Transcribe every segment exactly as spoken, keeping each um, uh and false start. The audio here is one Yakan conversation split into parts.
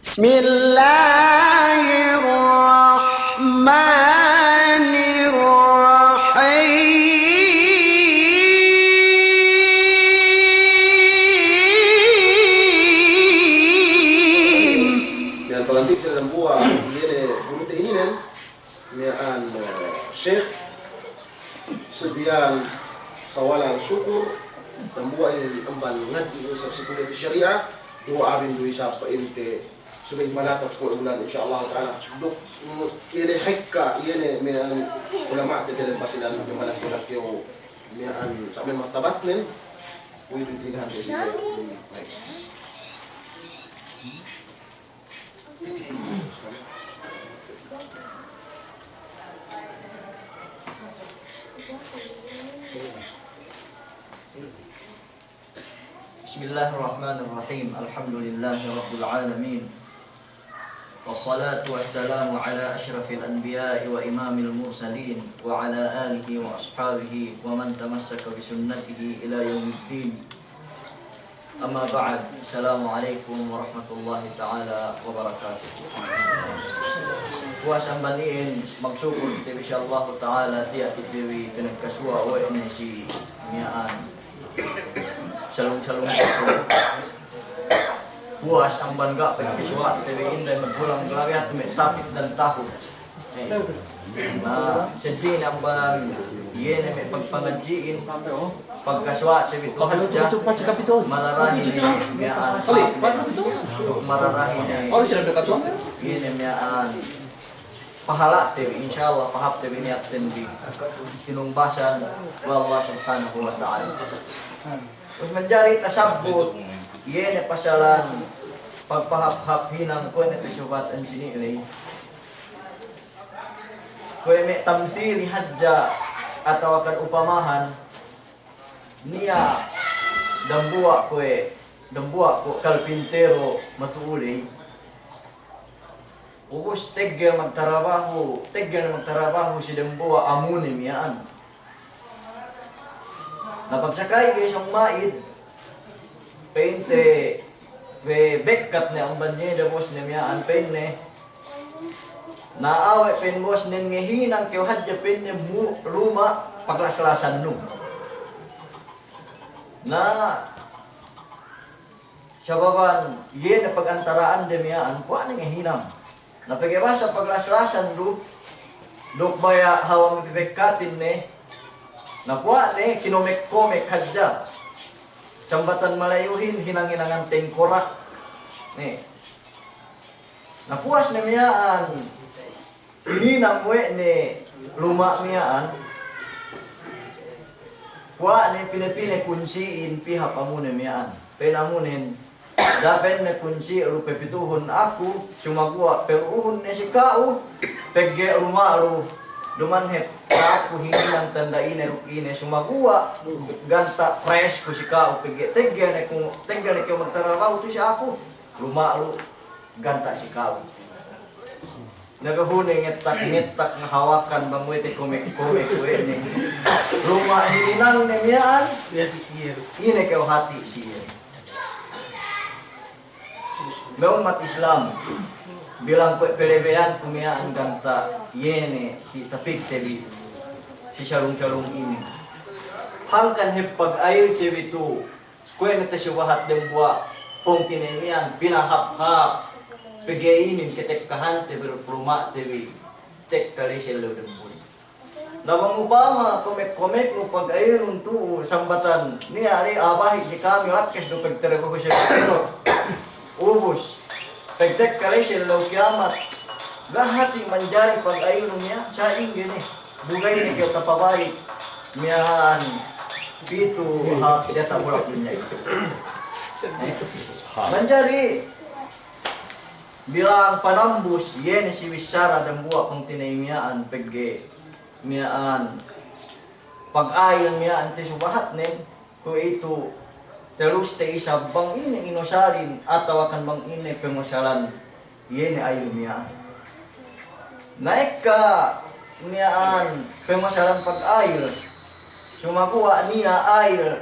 بسم الله الرحمن الرحيم. Miya'an palantik ne dambuwa' iye ne gurute ininen, miya'an, eh, Sheikh Sufyan Sawala Al-Shukur, dambuwa' inin amban ngadji' isab si kulliyatu shari'a, duwa'a bin du isab pa'inte subey malakat kuwe' bulan, insya Allah ta'ala. Duk, mm, iye ne hekka, iye ne miya'an ulama'te delem Basilan, miya'an miya'an sa'ben martabatnen, kuwe' bin tigahan de. بسم الله الرحمن الرحيم. الحمد لله رب العالمين. والصلاة والسلام على أشرف الأنبياء وإمام المرسلين وعلى آله وأصحابه ومن تمسك بسنته إلى يوم الدين. Amma ba'd, assalamu alaikum warahmatullahi ta'ala wabarakatuh. Puwas amban iyan, magsukul kite bi si Allahu ta'ala, tiya' kite bi pinagkasuwa' we' ne si miya'an salung-salung. Puwas amban ga' pagkasuwa'te bi, inday magkulang, labi hatu me' tapit dan tahu. Na, seddili amban iye ne me' pagpangadji'in, pagkasuwa'te bi tu hadja, mararahi ne miya'an, mararahi ne, iye ne miya'an pahala'te bi, insya Allah, pahāpte bi niyatnen bi tinumbasan we' Allah Subhanahu wa Ta'ala. Terus manjari tasabbut, iye ne pasalan pagpahāp-hāp hinang, kuwe' ne tasubat ensini' ley. Kuwe' me' tamsili hadja atawakan upamahan, niya' dambuwa' kuwe', dambuwa' kuwe' kalpintero matu'u ley. Ubus teggel magtarabahu, teggel magtarabahu si dambuwa' amune miya'an. Na pagsakay ga'i sōng ma'id, pa'inte, pe bekkat ne amban iye de bosne miya'an, pa'inne, na awe' pa'in bosnen, ngahinang kew hadja pa'inne mu luma' paglas-lasannu. Na sababan iye ne pagantara'ande miya'an, puwa'ne ngahinang. Na pegge' bahasa paglas-lasan du, duk baya' hawal me' pepekkatin ne, na puwa'ne kinomek-komek hadja. Sambatan Malayuhin, hinang-hinangan tengkorak. Ne. Na puwas ne miya'an, hininang we' ne luma' miya'an, puwa'ne pine-pine kunsi'in pī hap amune miya'an. Pa'in amunen, da'a pa'inne kunsi' lu pepituhun aku, sumaguwa' pelu'uhun ne si ka'u, pegge' luma' lu, duma'in hep aku hininang tanda' ine duk ine, sumaguwa' ganta' pres ku si ka'u, pegge' teggel ne ku, teggel ne kew magtarabahu tu si aku, luma' lu ganta' si ka'u. Na kahune ngettak-ngettak ngahawakan bang we' te komek-komek we' ne. Luma' hininangne miya'an, ine kew hati' siye. Me' ummat Islam, bilang kuwe' pelebeyanku miya'an ganta' iye ne si tapikte bi, si salung-salung inin. Hangkan hep pag'ayilte bi tu, kuwe' ne tasubahat dembuwa' pungtina'i miya'an, pinahāp-hāp, pegge' inin ketekkahante bi duk luma'te bi, tekka ley si ellew dembuwa'. Na bang upama komek-komeknu pag'ayilnun tu'u, sambatan niya' ley a'a bahi' si kami lakkes du pegtarabahu si kami. Ubus, pegtekka ley si ellew kiyamat, ga' hati' manjari pag'ayilnu miya'an, sa'ingge ne, bu ga'i ne kew tapabalik miya'an pitu hap diyata' bulak dunya inin. Eh, manjari bilang panambus, iye ne si bissara dambuwa' pungtina'i miya'an pegge' miya'an pag'ayil miya'an tasubahatnen, kuwe'itu telluste isab bang ine inosalin atawakan bang ine pengosalan iye ne ayil miya'an. Na ekka miya'an pengosalan pag'ayil, sumaguwa' niya' ayil,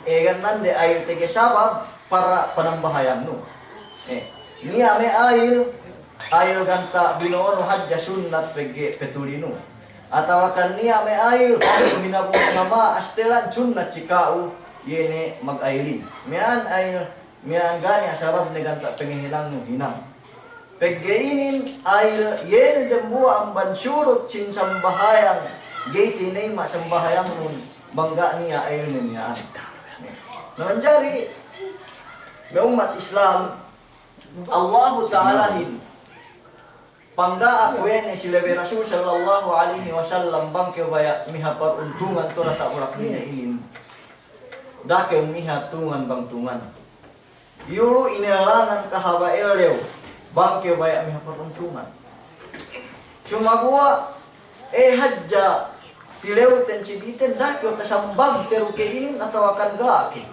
eh, gannande ayil tege sabab para panambahayannu. Eh, Niya' me' ayil, ayil ganta' bino'onu hadja sunnat pegge' petulinu. Atawakan niya' me' ayil, bang hinabu ngama astelan sunnat si ka'u, iye ne mag-ayilin. Miya'an ayil, miya'an ga' niya' sababne ganta' pengehinangnu hinang. Pegge' inin ayil, iye ne dembuwa' amban surut sin sambahayang, ga'i tinayma' sambahayangnun, bang ga' niya' ayilne miya'an. Na manjari, me' ummat Islam, Allahu Ta'alahin pangda'ak we' ne si lebe Rasul sallallahu alaihi wasallam bang kew baya' miha paruntungan tu diyata' bulak dunya inin. Da'a kew miha tungan bang tungan. Iyu lu inelangan kahaba' ellew bang kew baya' miha paruntungan. Sumaguwa', e hadja tilewten si biten, da'a kew tasambag teru ke inin atawakan ga' ke.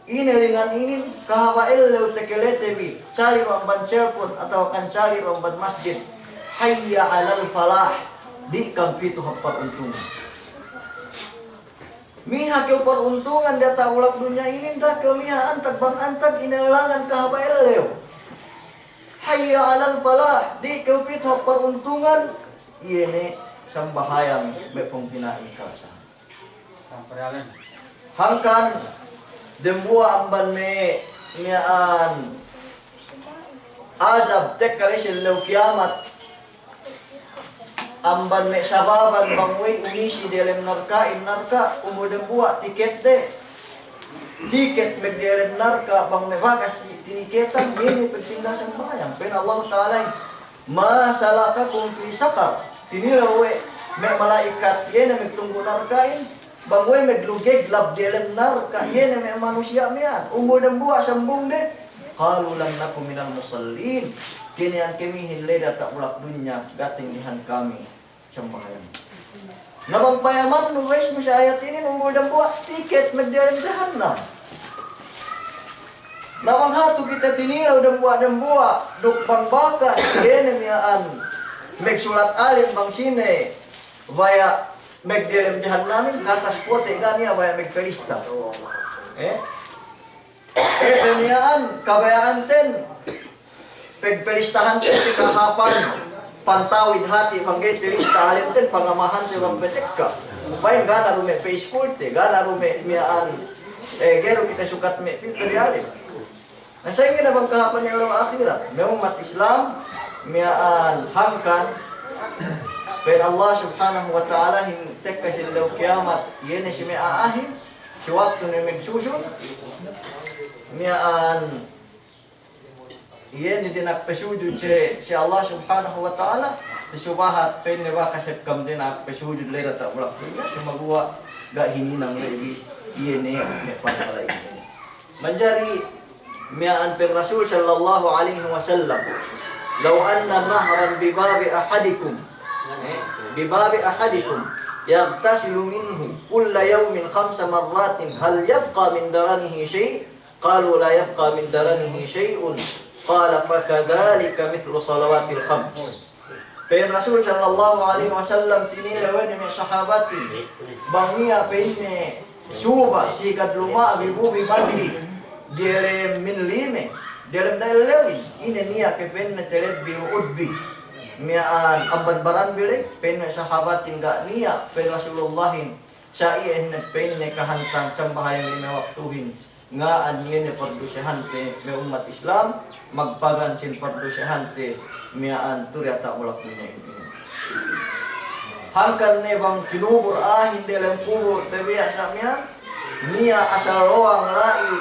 Inelangan inin, kahaba' ellew tekelete bi, cali' du amban cellphone atawakan cali' du amban masjid. Hayya 'alal falah, di' kam pitu hap paruntungan. Miha kew paruntungan diyata' bulak dunya inin, da'a kew miha antag bang antag inelangan kahaba' ellew. Hayya 'alal falah, di' kew pitu hap paruntungan, iye ne sambahayang me' pungtina'i kalasahan. Hangkan dembuwa' amban me' miya'an azab tekka la'i si ellew kiyamat. Amban me' sababan bang we'ey umisi diyalem narka'in narka', umbul dembuwa' tiketde. Tiket me' diyalem narka' bang me' bakas tiniketan, iye ne pagtinggal sambahayang. Pa'in Allahu Ta'alahin, "Ma salakakum fi saqar?" Tinilew we' me' mala'ikat, iye ne me' tunggu' narka'in, bang we'ey me' lugeglab diyalem narka', iye ne me' manusiya' miya'an. Umbul dembuwa' sambungde, "Qalu lam naku minal musallin." Kiniyan kamihin la'i diyata' bulak dunya, ga' tenggehan kami sambahayang. Na bang payamannu, wes, mu si ayat inin, umbul dembuwa' tiket me' diyalem jahannam. Na bang hatu kite tinilew dembuwa'-dembuwa', duk bang bakas, iye ne miya'an, magsulat alim bang sine baya' me' diyalem jahannamin, katas pote' ga' niya' baya' magpelista. Eh? Eh, pe miya'an, kabaya'anten, pegpelistahanten si kahāpan, pantawid hati', bang ga'i tilista alimten, pangamahante bang petekka. Pa'in ga' ne du me' pe iskulte, ga' ne du me' miya'an, eh, ga'i du kite sukat me' pī pe alim. Na sa'ingge ne bang kahāpan ellew ahirat, me' ummat Islam, miya'an hangkan, pa'in Allah Subhanahu wa Ta'alahin tekka si ellew kiyamat, iye ne si me' a'ahin, si waktu ne magsusun, miya'an, iye ne dina'ak pasujud si, si Allah Subhanahu wa Ta'ala, si subahat pa'inne bakas hep kam dina'ak pasujud la'i diyata' bulak dunya, sumaguwa' ga' hininang la'i bi, iye ne me' pangkala' inin. Manjari miya'an pa'in Rasul sallallahu alaihi wasallam, "Law anna nahran bi babi ahadikum," eh, "bi babi ahadikum, yaghtasilu minhu kulla yawmin khamsa marratin, hal yabqa min daranihi shay'?" Qalu la yabqa min daranihi shay'un. Qala fakadhalika mithlu salawatil khams. Pa'in Rasul sallallahu alaihi wasallam, tinilew we' ne me' sahabatin, bang niya' pa'inne suba' sigad lumabi bu bi mandi diyalem min lime, diyalem da'ellewin, ine niya' ke pa'inne telebbi lu'ud bi miya'an amban baran bi ley, pa'inne sahabatin, ga' niya', pa'in Rasulullahin, sa' iye ne pa'inne kahantang sambahayang lime waktuhin, nga'an iye ne pardusehante me' ummat Islam, magpagan sin pardusehante miya'an tu diyata' bulak dunya inin. Hangkan ne bang kinubur a'ahin diyalem kubur, tabiya' sa' miya'an, niya' asal lowang la'i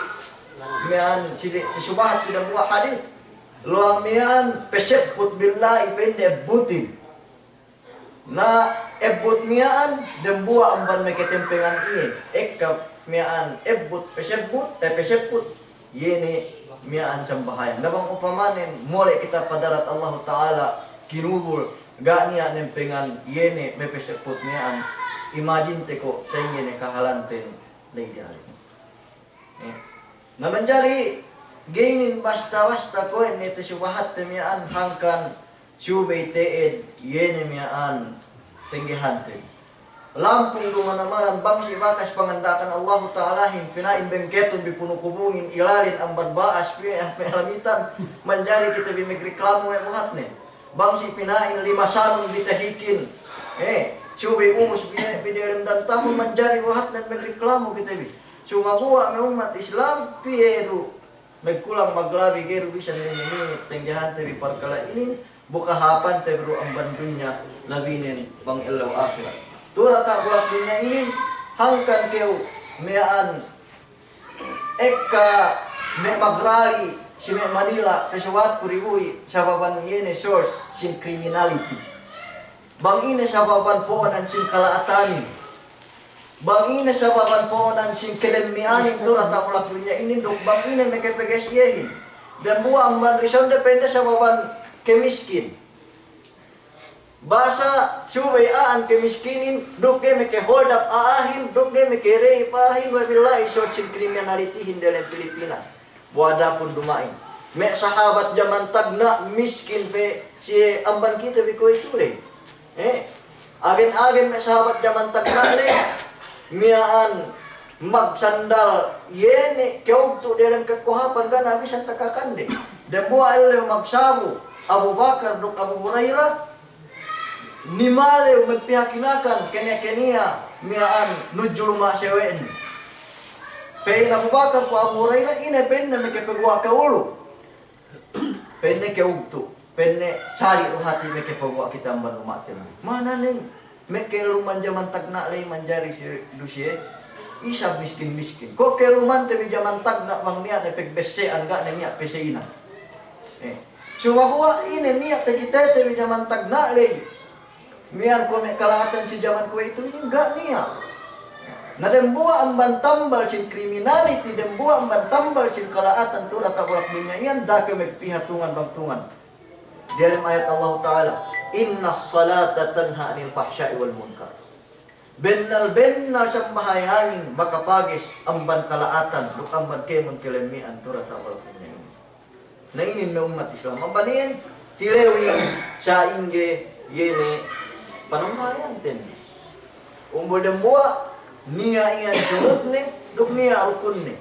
miya'an si, si subahat si dambuwa' hadis. Lowang miya'an pasebbut bi la'i pa'inde ebbutin. Na ebbut miya'an, dembuwa' amban makatempengan iye. Ekka miya'an ebbut, pasebbut, eh, pasebbut. Iye ne miya'an sambahayang. Na bang upamanen, mole' kite pa hadarat Allahu Ta'ala, kinubul, ga' niya' nempengan, iye ne me' pasebbut miya'an. Imagine te ko', sa'ingge ne kahalanten, ley diyalem. Eh. Na manjari, ga'i inin basta-basta kuwe' ne te subahatte miya'an hangkan subey te'ed, iye ne miya'an tenggehanten. Lampung du manamaran bang si bakas panganda'akan Allahu Ta'alahin, pina'in bengketun bi punu kubungin ilalin amban ba'as piye me' lamitan, manjari kite bi magreklamu we' buhatnen. Bang si pina'in lima sanun bi tahikin, eh, subey ubus piye bi delem dan tahun manjari buhatnen magreklamu kite bi. Sumaguwa' me' ummat Islam, piye du magkulang maglabi ga'i du bisan lime minit tenggehante bi parkala' inin, bu kahāpante bi du amban dunya labinen bang ellew ahirat. Tu diyata' bulak dunya inin, hangkan kew miya'an ekka me' magrali si me' Manila, pesawatku dibuhi' sababan iye ne source sin criminality. Bang ine sababan po'onan sin kala'atanin. Bang ine sababan po'onan sin kalemmi'anin tu diyata' bulak dunya inin duk bang ine makapages iyehin. Dambuwa' amban risonde pa'inde sababan kamiskin. Basa subey a'an kamiskinin, duk ga'i makahold up a'ahin, duk ga'i maka-rape a'ahin, wabillahi source sin criminalityhin delem Pilipinas. Bu adapun duma'in me' sahabat jaman tagna' miskin pe siye amban kite bi kuwe'itu ley. Eh, agen-agen me' sahabat jaman tagna' ley, miya'an magsandal iye ne kew tu' delem kakohapan ga' ne bisan takakande. Dambuwa' ellew magsabu Abu Bakar duk Abu Hurairah, nimalew magpihakinakan kene-keniya miya'an nudju luma' sawe'nu. Pa'in Abu Bakar pu Abu Hurairah, ine pa'inne makapaguwa' ka'u lu? Pa'inne kew tu', pa'inne sali' du hati makapaguwa' kite amban luma'ten. Ma'ananen, me' ka'elluman jaman tagna' ley manjari si du siye isab miskin-miskin. Ko' ka'ellumante bi jaman tagna' bang niya' ne pagbesse'an ga' ne niya' pase'inan. Eh. Sumaguwa' ine niya' takitete bi jaman tagna' ley. Miya'an kuwe' me' kala'atan si jaman kuwe'itu inin ga' niya'. Na dambuwa' amban tambal sin criminality, dambuwa' amban tambal sin kala'atan tu diyata' bulak dunya iyan, da'a kew magpiha tungan bang tungan. Diyalem ayat Allahu Ta'ala, "Innas salata tanha 'anil fahsha'i wal munkar." Bennal-bennal sambahayangin makapages amban kala'atan duk amban kēmon kalemmi'an tu diyata' bulak dunya inin. Na inin me' ummat Islam. Amban iyan, tilewin sa'ingge iye ne panambahayangten. Umbul dambuwa', niya' iyan surutne duk niya' rukunne.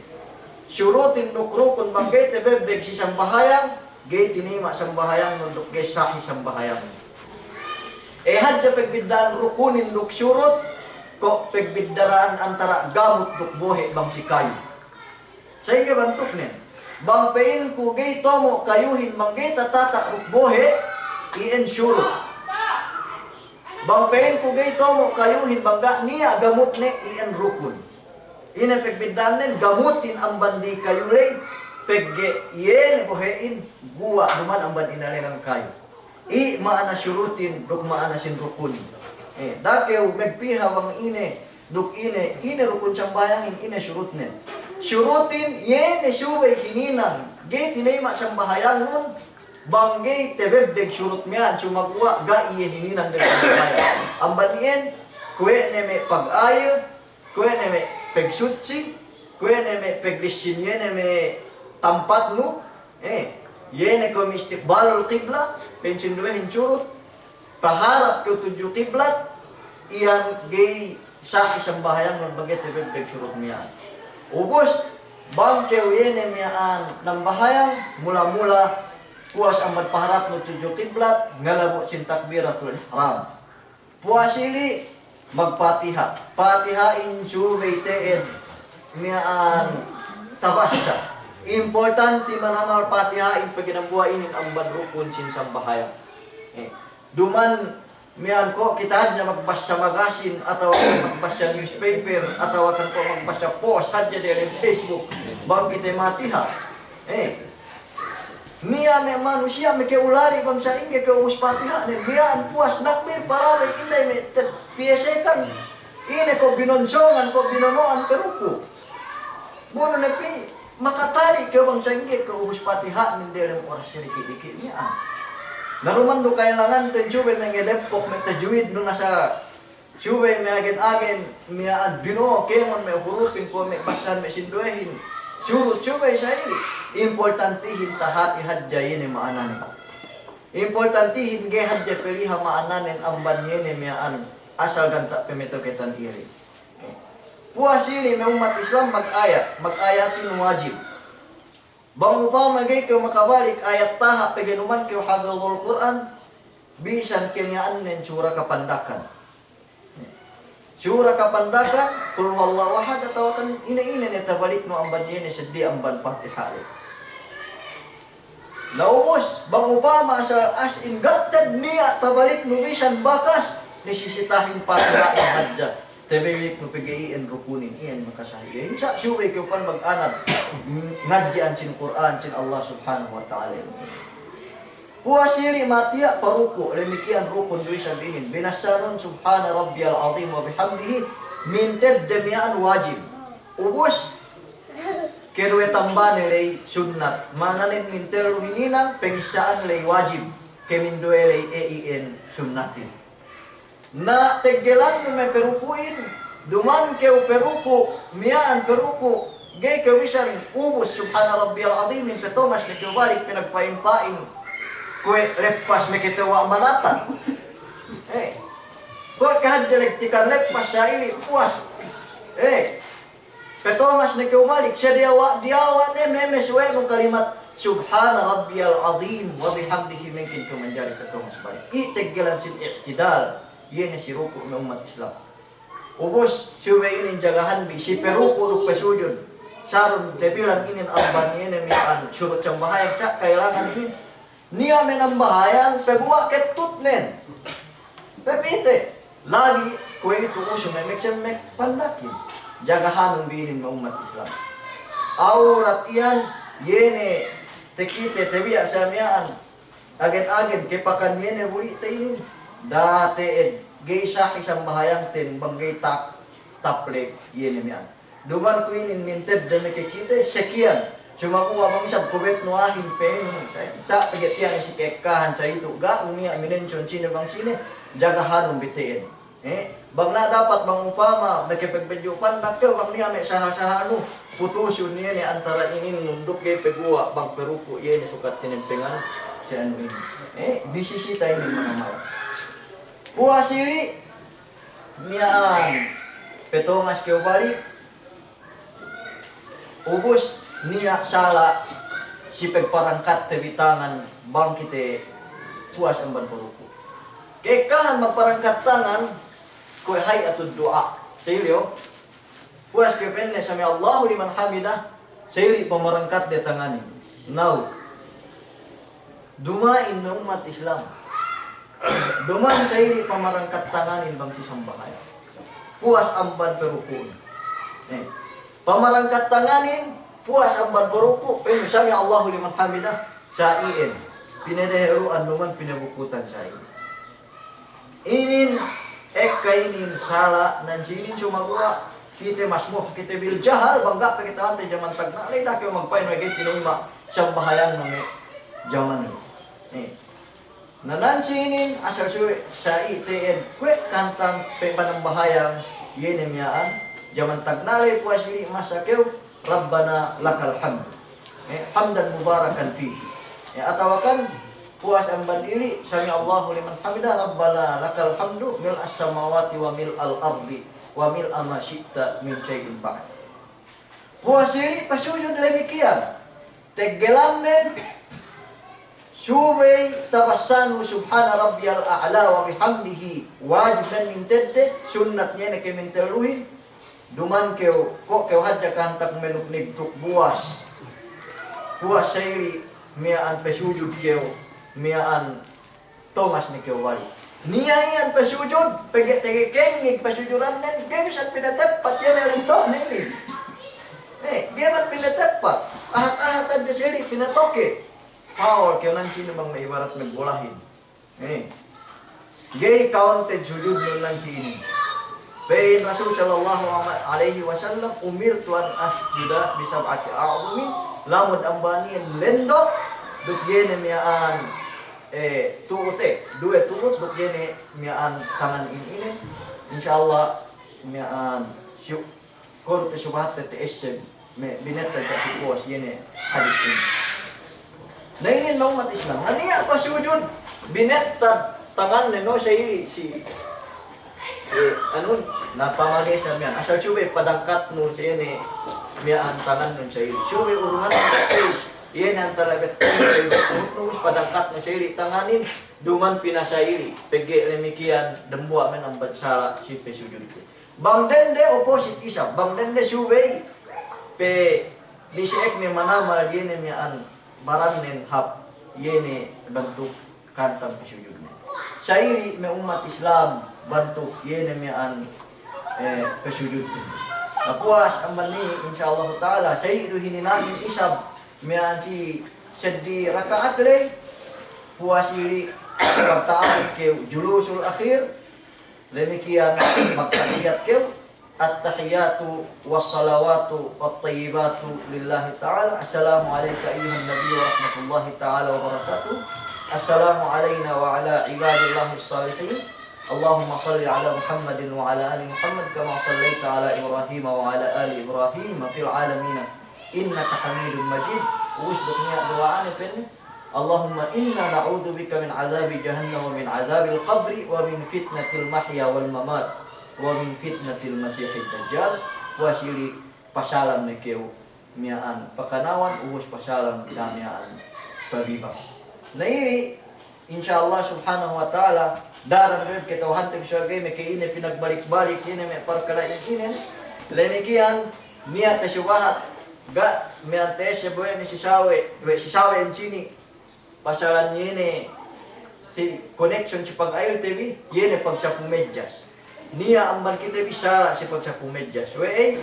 Surutin duk rukun bang ga'i tabebbeg si sambahayang, ga'i tinayima' sambahayangnun duk ga'i sahi sambahayangnun. E hadja pagbidda'an rukunin duk surut, ko' pagbiddara'an antara' gamut duk bohe' bang si kayu. Sa'ingge bantuknen? Bang pa'inku ga'i tomo' kayuhin bang ga'i tatata' duk bohe', iyan surut. Bang pa'inku ga'i tomo' kayuhin bang ga' niya' gamutne, iyan rukun. Ine pagbidda'annen? Gamutin amban di kayu ley, pegge' iye ne bohe'in guwa' duma'in amban inalenan kayu. I' ma'ana surutin duk ma'ana sin rukunin. Eh, da'a kew magpiha bang ine duk ine, ine rukun sambahayangin, ine surutnen. Surutin, iye ne subey hininang ga'i tinayima' sambahayangnun bang ga'i tabebbeg surut miya'an, sumaguwa' ga' iye hininang dem sambahayang. Amban iyan, kuwe' ne me' pagayil, kuwe' ne me' pagsutsi, kuwe' ne me' paglissin, iye ne me' tampatnu, eh, iye ne kuwe' me' istiqbalul qibla, pa'in sinduwehin surut, paharap kew tudju qiblat, iyan ga'i sahi sambahayangnun bang ga'i tabebbeg surut miya'an. Ubus, bang kew iye ne miya'an nambahayang, mula-mula puwas amban paharapnu tudju qiblat, ngalabu' sin takbiratul ihram. Puwas ili' magpatiha. Patiha'in subey te'ed miya'an tabassa. Importanti manamal patiha'in pegge' dambuwa' inin amban rukun sin sambahayang. Eh, duma'in miya'an ko' kite hadja magbassa magasin atawa magbassa newspaper atawa kan ko' magbassa post hadja diyalem Facebook. Bang kite matiha. Eh, niya' me' manusiya' me' kew lali' bang sa'ingge kew ubus patiha'nen, miya'an puwas nakbir palabey inday me' te-, piye sekan, ine ko' binonsongan, ko' binono'an pe ruku'. Bunu ne pi, makatali' kew bang sa'ingge kew ubus patiha'nen delem oras diki'-diki' miya'an. Na duma'in du ka'ilanganten subey me' ngedeppok me' tajwidnun asa subey me' agen-agen miya'an bino'o kēmon me' hurupin kuwe' me' bassahan me' sinduwehin. Surut subey sa ili'. Importantihin tahati hadja iye ne ma'ananen. Importantihin ga'i hadja peliha ma'ananen amban iye ne miya'an Asal ganta' pemetoketan ili. Puwas ili me' ummat Islam mag-ayat, mag-ayatin wajib. Bang upama ga'i kew makabalik ayat Taha pegge' duma'in kew hafizul Kur'an, bisan keniya'annen sura Kapandakan. Sura Kapandakan, Qul huwallahu ahad, atawakan ine-ine ne tabaliknu amban iye ne seddili amban Patiha le. Na ubus, bang upama asal as in ga' te'ed niya' tabaliknu bisan bakas, nisisitahin Patihahin hadja. Tabaliknu pegge' iyan rukunin, iyan makasahi. Iyan sa' subey kew pan mag-anad, ngadji'an sin Kur'an, sin Allah Subhanahu wa Ta'ala. Puwas ili matiya' paruku', damikkiyan rukun du isab inin. Binassanun Subhana Rabbiyal Azim wa Bihamdihi, mintedde miya'an wajib. Ubus, keduwe tambane ley sunnat. Ma'ananen mintellu hininang, pengissa'an ley wajib. Keminduwe ley iyan sunnatin. Na teggelannu me' peruku'in, duma'in kew peruku', miya'an peruku', ga'i kew bisan ubus Subhana Rabbiyal Azimin, petongas ne kew balik, pinagpa'in-pa'in kuwe' leppas me' ketewa' manatan. Eh. Kuwe' kahadje lektikan leppas sa' ili puwas. Eh. Petongas ne kew balik, sa' diyawa', diyawa' ne me' me' suwe'nu kalimat Subhana Rabbiyal Azim wa Bihamdihi, mengkin kew manjari petongas balik. I' teggelan sin i'tidal, iye ne si ruku' me' ummat Islam. Ubus, subey inin jagahanbi, si peruku' duk pesujud. Sarun, tabilang inin amban iye ne miya'an surut sambahayang, sa' ka'ilangan inin. Niya' me' nambahayang, paguwa' kettutnen. Pepite. Lagi' kuwe'itu usu me' mek-, semmek pandakin. Jagahanun bi inin me' ummat Islam. Awrat iyan, iye ne takite tabiya' sa miya'an. Agen-agen, kapakan iye ne buli'te inin. Da'a te'ed, ga'i sahi sambahayangten bang ga'i ta-, tapleg iye ne miya'an. Duma'in ku inin mintedde me' kekite, sekiyan. Sumaguwa' bang isab kubetnu ahin penu, sa', sa' pegge' tiya' ne si ka'ekkahan sa' itu, ga' niya' minention sine bang sine, jagahanun bi te'ed. Eh, bang na dapat bang upama, me' kepegbeju' pandak kew, bang niya' me' sahal-sahalnu, putusun iye ne antara inin nunduk ga'i paguwa', bang peruku' iye ne sukat tinempengan, si anu inin. Eh, bisisita inin manamal. Puwas ili, miya'an, petongas kew balik, ubus niya' sala' si pagparangkatte bi tangan bang kite puwas amban paruku'. Ka'ekkahan magparangkat tangan kuwe' hay'atud du'a. Sa' ili, o. Puwas kew pa'inne sami Allahu liman hamidah, sa' ili pamarangkatde tanganin. Now, duma'in me' ummat Islam. Duma'in sa' ili pamarangkat tanganin bang si sambahayang. Puwas amban paruku'un. Eh. Pamarangkat tanganin, puwas amban paruku', pa'in sami Allahu liman hamidah, sa' iyan. Pinadeheru'an duma'in pinabukutan sa' iyan. Inin, ekka inin sala' nan si inin sumaguwa' kite masmuh kite bil jahal, bang ga' pe kata'uhante jaman tagna' ley, da'a kew magpa'in we' ga'i tinayima' sambahayangnu me' jaman ley. Eh. Na nan si inin asal suwe' sa' i' te'ed kuwe' kahantang pe panambahayang iye ne miya'an jaman tagna' ley puwas ili masa kew, Rabbana lakal hamd. Eh, hamdan mubarakan fihi. Eh, atawakan puwas amban ili, sami Allahu liman hamidah, Rabbana lakal hamdu mil'as samawati wa mil'al ardi wa mil'a ma syi'ta min syai'in ba'd. Puwas ili pasujud damikkiyan. Teggelanne, subey tabassanu subhana rabbiyal a'la wa bihamdihi, wajib ne mintedde, sunnat ne ne ke mintelluhin, Duma'in kew, ko' kew hadja kahantang manuk nigtuk buwas. Buwas sa' ili miya'an pasujud kew, miya'an tongas ne kew balik. Niya' iyan pasujud, pegge' tege kengngig pasujudannen, ga'i bisan pinateppat iye ne lento'ne inin. Eh, ga'i bisan pinateppat. Ahat-ahat hadja sa' ili pinatoke. Pawal kew nan sine bang me' ibarat magbolahin. Eh. Ga'i counted sujudnun nan si inin. Pa'in Rasul sallallahu alaihi wasallam, "Umirtu an asjuda li sab'ati a'dhumin," lamud amban iyan lendo', duk iye ne miya'an, eh, tu'ut, eh, duwe tu'ut, duk iye ne miya'an tangan inin, inin. Insya Allah, miya'an syu-, Kuwe' du pe subahat te te esseb me' binettad sa' si puwas iye ne hadis inin. Na inin me' ummat Islam. Na niya' pasujud binettad tanganne no sa' ili si Eh, anu, na pamagesan miya'an. Asal subey padangkatnu si ine miya'an tangannun sa'ili. Subey urungan, iye ne antara' bettu, ubus padangkatnu sa'ili tanganin, duma'in pinasa'ili. Pegge' damikkiyan, dambuwa' miya'an amban sala' si pasujudte. Bang dende opposite isab, bang dende subey, pe dise'ek ne manamal iye ne miya'an barannen hap, iye ne bantuk kantang pasujudne. Sa'ili me' ummat Islam bantuk iye ne miya'an, eh, pasujudne. Na puwas amban inin, insya Allahu ta'ala, sa'i du hininangin isab miya'an si seddi raka'at ley, puwas ili, pagta'abut kew julusul akhir, damikkiyan magtahiyat kew, التحيات والصلوات الطيبات لله تعالى. السلام عليك أيها النبي ورحمة الله تعالى وبركاته. السلام علينا وعلى عباد الله الصالحين. اللهم صل على محمد وعلى آل محمد كما صليت على إبراهيم وعلى آل إبراهيم في العالمين إنك حميد مجيد. Ubus duk niya' duwa'ane pa'inne, اللهم إنا نعوذ بك من عذاب جهنم ومن عذاب القبر ومن فتنة المحيا والممات ومن فتنة المسيح الدجال. Puwas ili pasalam ne kew miya'an pakanawan, ubus pasalam sa miya'an pabibang. Na ili, insya Allah subhanahu wa ta'ala, daran du kata'uhante bi subey me' ke ine pinagbalik-balik ine me' parkala' inin. Damikkiyan, niya' tasubahat, ga' miya'an ta'esseb we' ne si sawe', we' si sawe' ensini'. Pasalan iye ne si connection si pag'ahilte bi, iye ne pagsapu medjas. Niya' amban kite bi sala' si pagsapu medjas. We'ey,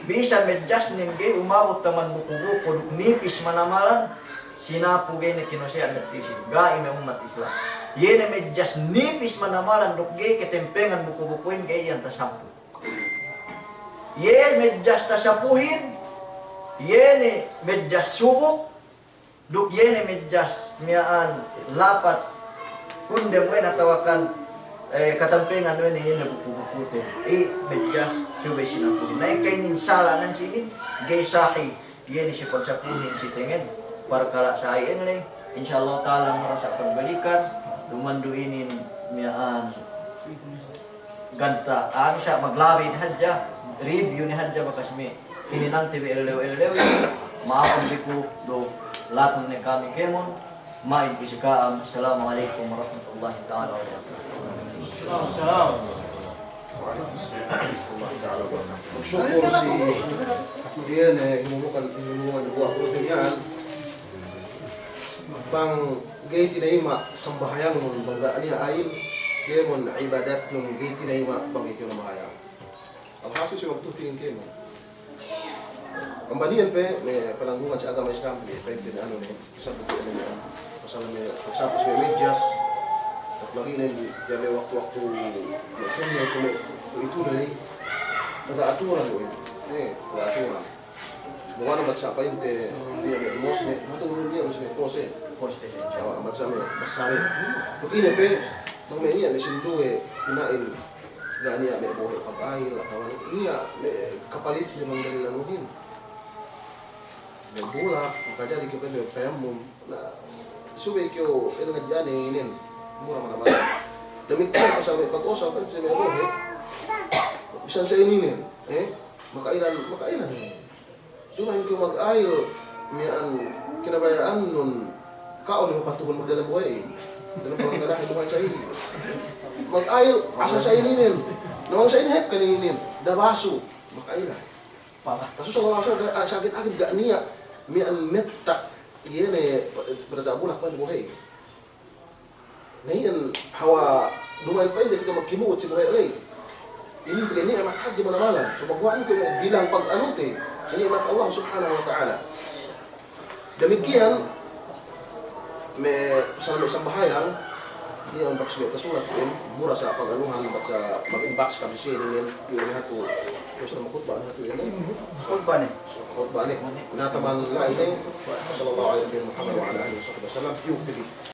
bisan medjasnen ga'i umabut taman buku-buku duk nipis manamalan, sinapu ga'i ne kinose'an bettisin. Ga'i me' ummat Islam. Iye ne medjas nipis manamalan duk ga'i katempengan buku-bukuhin ga'i iyan tasapu. Iye medjas tasapuhin, iye ne medjas subuk, duk iye ne medjas miya'an lapat kundem we' ne atawakan, eh, katampengan we' ne iye ne buku-bukute. I medjas subey sinapuhin. Na ekka inin sala' nan sinin, ga'i sahi, iye ne si pagsapuhin si tenged parkala' sa'i inin. Insya Allah ta'ala mura sa' pagbalikan, duma'in du inin miya'an ganta', anu sa' maglabi ne hadja, review ne hadja bakas me' hininangte bi ellew-ellew. Ma'apun bi ku duk latun ne kami kēmon, ma'in ku si ka'am. Assalamu alaikum warahmatullahi ta'ala wabarakatuh. Assalamu alaikum warahmatullahi ta'ala wabarakatuh. Magsukul si iye ne hinulungan, hinulungan buwat ku iyan. Bang ga'i tinayima' sambahayangnun, bang ga' niya' ayil, kēmon ibadatnun ga'i tinayima' bang ga'i kew nambahayang. Alhasil si waktu tinin kēmon. Amban iyan pe, me' pananggungan si agama Islam, me' pa'inte ne anu ne, kisab ne, pasal me' pagsapu si me' medjas, apalagi ne, jabe waktu-waktu, me' kēmon kuwe' itu ne, ada aturan kuwe', eh, ada aturan. Bukan ambat sa' pa'inte, niya' me' mosne, matu niya' mosne kose. Kose, sa'. Awa, ambat sa' me' basare. Duk ine pe, bang me' niya' me' sinduwe, pina'in, ga' niya' me' bohe' pag'ayil, atawa niya' me' kapalitne bang dalil anuhin. Me' bulak, makajari kew pa'inte tayammum. Na, subey kew, eh, ngadji'an inin, mura manamal. Damikkiyan pasal me' pag'osal, pa'inte si me' bohe'. Bisan sa' ininen, eh, makailan, makailan. Duma'in kew mag'ayil, miya'an kinabaya'annun, ka'u ne mapatuhun magdalem bohe'in. Dalem pangangganahin duma'in sa' inin. Mag'ayil, asal sa' ininen. Na bang sa' inin hep kan inin, dabasu, makailan. Rasul sallallahu alaihi wasallam, ah, sa'ingge-ingge ga' niya' miya'an mettak, iye ne, berda bulak pa'in bohe'in. Na iyan hawal duma'in pa'inde kite magkimu'ut si bohe' ley. Inin pegge' ni'mat hadja manamalan. Sumaguwa' inin kuwe' bilang pag'anute si ni'mat Allah Subhanahu wa Ta'ala. Damikkiyan, me' pasal me' sambahayang, niya' ambat si me' tasulat, mura sa' pag'anuhan, ambat sa' mag-inbox kami siye inin, iye ne hatu, iye ne hatu, iye ne hatu, iye ne hatu. Khutba ne. Khutba ne. Na taman la'i ne, sallallahu alaihi wa sallam, wa ala alihi wa sahbihi wa sallam, piyuk te bi.